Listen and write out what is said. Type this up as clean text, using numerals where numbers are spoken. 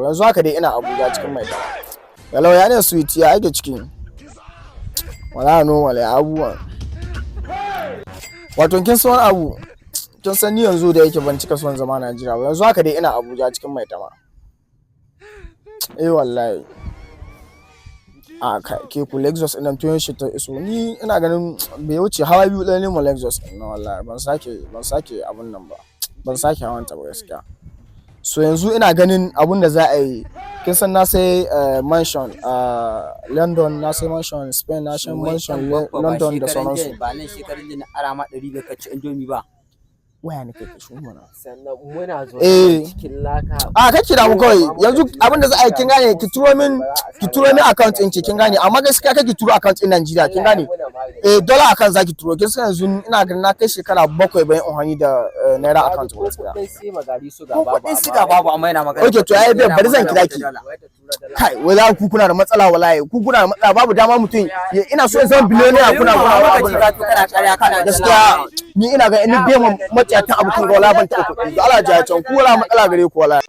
Yanzu haka dai ina Abuja cikin mai. Hello, ya ne sweet, ya ake ciki? Wala normal, ya abubuwan. Wato kin san wani abu, kin san ni yanzu da yake ban cika son zama Najeriya ba. Yanzu haka dai ina Abuja cikin Maitama. Eh wallahi. A kai, ke ku Lexus ɗin nan tun yaushe ta iso? Ni ina ganin bai wuce hawa biyu ɗaya ne mu Lexus ɗin nan, wallahi ban sake abun nan ba. Ban sake hawan ta ba gaskiya. So yanzu ina ganin abun da za a yi, kin san na sai mansion a London, na sai mansion Spain, na sai mansion London da sauransu. Ba nan shekarun jiya na ara ma 500 ka ci Indomie ba? Waya nake kashe mana. Sannan muna zo cikin laka. A kake damu kawai, yanzu abin da za a yi, kin gane, ki turo min account ɗinki, kin gane? Amma gaskiya kake turo account ɗin Najeriya, kin gane? Eh, dollar account zaki turo. Kin san yanzu ina ganin na kai shekara 7 ban amfani da naira account ba gaskiya. Ko kuɗin sai magari su Ko babu. kuɗin siga babu, amma yana magana. Okay, to ai babe, bari zan kira ki. Kai, wai za ku kuna da matsala wallahi, ku kuna da matsala. Babu dama mutum ina so in zama billionaire, kuna abun nan. Kana ƙarya, kana Gaskiya ni ina ga in biyan maciyatan abu kan ga wala ban taɓa kuɗi. Da Allah ja can ku, wala matsala gare ku wallahi.